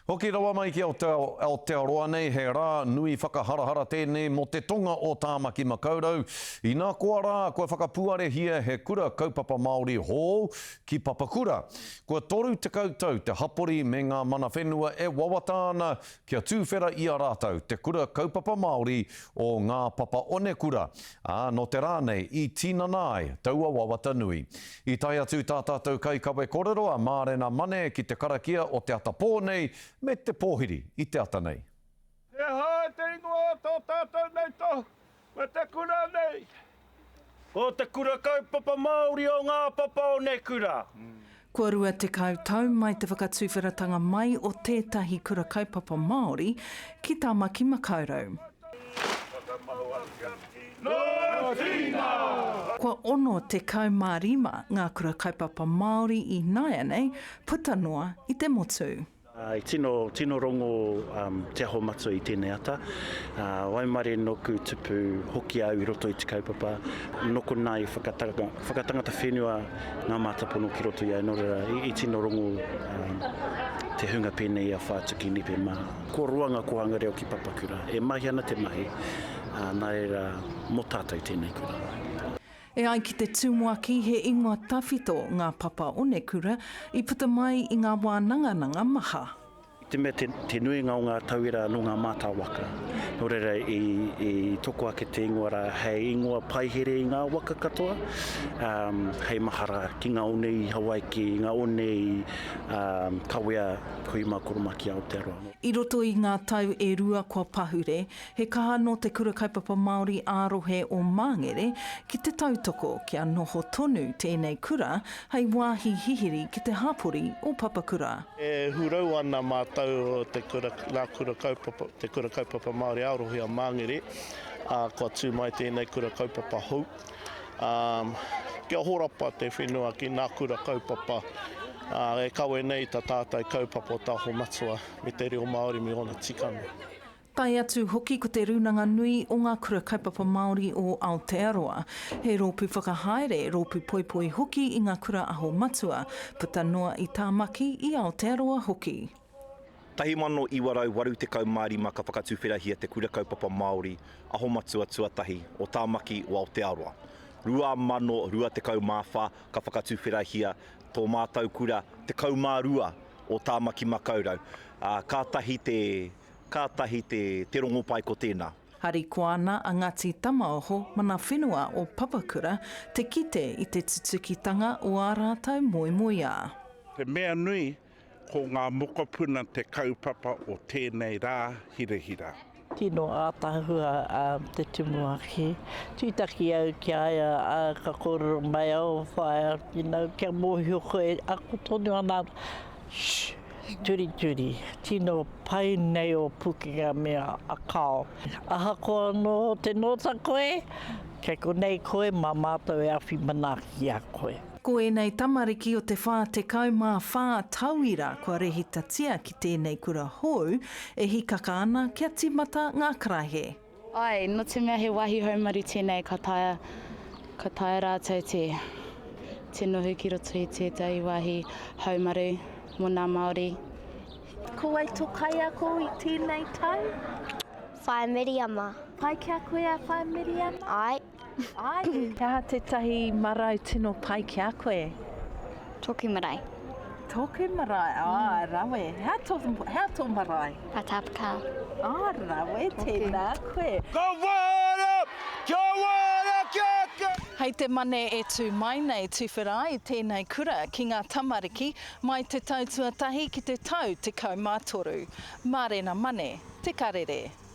Hoki rawa mai ki Aotearoa nei, he rā nui whakaharahara tēnei mō te tonga o Tāmaki Makaurau. Ina koa rā, kua whakapuarehia he kura kaupapa Māori hou ki Papakura. Kua 30 tau te hapori me ngā mana whenua e wawata ana kia tūwhera i a rātou te kura kaupapa Māori o Ngā Papa Onekura, ā, nō te rā nei i tinana ai taua wawata nui. I tae atu tā tātou kaikawe korero a Mārena Mane ki te karakia o te ata pō nei me te pōhiri i te ata nei. He aha te ingoa o tō tātou nei tohu me te kura nei? Ko Te Kura Kaupapa Māori o Ngā Papa Onekura. Kua 20 tau mai te whakatuwheratanga mai o tētahi kura kaupapa Māori ki Tāmaki Makaurau. Kua 65 ngā kura kaupapa Māori i nāianei puta noa i te motu. I tino, tino rongo Te Aho Matua i tēnei ata. Waimarie nōku tupu hoki au i roto i te kaupapa, nō konā i whakatangata whenua ngā mātāpono ki roto i a au, nō reira i tino rongo te hunga pēnei i a Whātuki Nipe mā. Kua roa ngā kōhanga reo ki Papakura, e mahi ana te mahi, nā reira mō tātou tēnei kura. E ai ki te tumuaki he ingoa tawhito ngā papa onekura i puta mai i ngā wānangananga maha. I te mea te nuinga o ngā tauira nō ngā mātā waka, nō reira i toko ake te ingoa rā hei ingoa paihere i ngā waka katoa, hei mahara ki ngā one i Hawaiki, ngā one i kawea kui mā koro mā ki Aotearoa. I roto i ngā tau e rua kua pahure, He kaha nō Te Kura Kaupapa Māori ā-rohe o Māngere ki te tautoko kia noho tonu tēnei kura hei wāhi hihiri ki te hapori o Papakura. E hurau ana mātou o te kura, ngā kura kaupapa, Te Kura Kaupapa Māori ā-rohe o Māngere, ā, kua tū mai tēnei kura kaupapa hou, ā, kia horapa te whenua ki ngā kura kaupapa, ā, e kawe nei ta tātou kaupapa o Te Aho Matua me te reo Māori me ōna tikanga. Tae atu hoki ko Te Rūnanga Nui o Ngā Kura Kaupapa Māori o Aotearoa. He rōpū whakahaere, rōpū poipoi hoki i ngā kura aho matua, puta noa i Tāmaki, i Aotearoa hoki. 1985 ka whakatuwherahia Te Kura Kaupapa Māori Aho Matua tuatahi o Tāmaki o Aotearoa. 2024 ka whakatuwherahia tō mātau kura 12 o Tāmaki Makaurau, ā, kātahi te Kātahi te, te rongopai ko tēnā. Harikoa ana a Ngāti Tamaoho, mana whenua o Papakura, te kite i te tutukitanga o ā rātou moemoeā. Te mea nui, ko ngā mokopuna te kaupapa o tēnei rā hirahira. Tino ātaahua te tumuaki. Tūtaki au ki a ia, ā, ka kōrero mai, oh whaea, you know, kia mōhio koe, ako tonu ana, shh, Turituri, tino pai nei o pukenga me a kao. Ahakoa no te nota koe, kei konei koe ma matou e awhi manaaki i a koe. Ko ēnei tamariki o te 44 tauira kua rehitatia ki tēnei kura hou e hikaka ana kia tīmata ngā karaehe. Āe, nō te mea he wāhi haumaru tēnei ka taea, ka taea rātou te, te noho ki roto i tētahi wāhi haumaru mō nā Māori. Ko wai tō kaiako i tēnei tau? Whaea Miriama. Pai ki a koe a Whaea Miriama? Āe. Āe. He aha tētahi marae tino pai ki a koe? Tōku marae. Tōku marae, ā, rawe. Hea tō, hea tō marae? Patapka. Ā, rawe, tēnā koe. Ka wāra! Kia wāra kia kia! Hei te Mane e tū mai nei, tuwhera ai tēnei kura ki ngā tamariki mai te tau tuatahi ki te tau 13. Mārena Mane, Te Karere.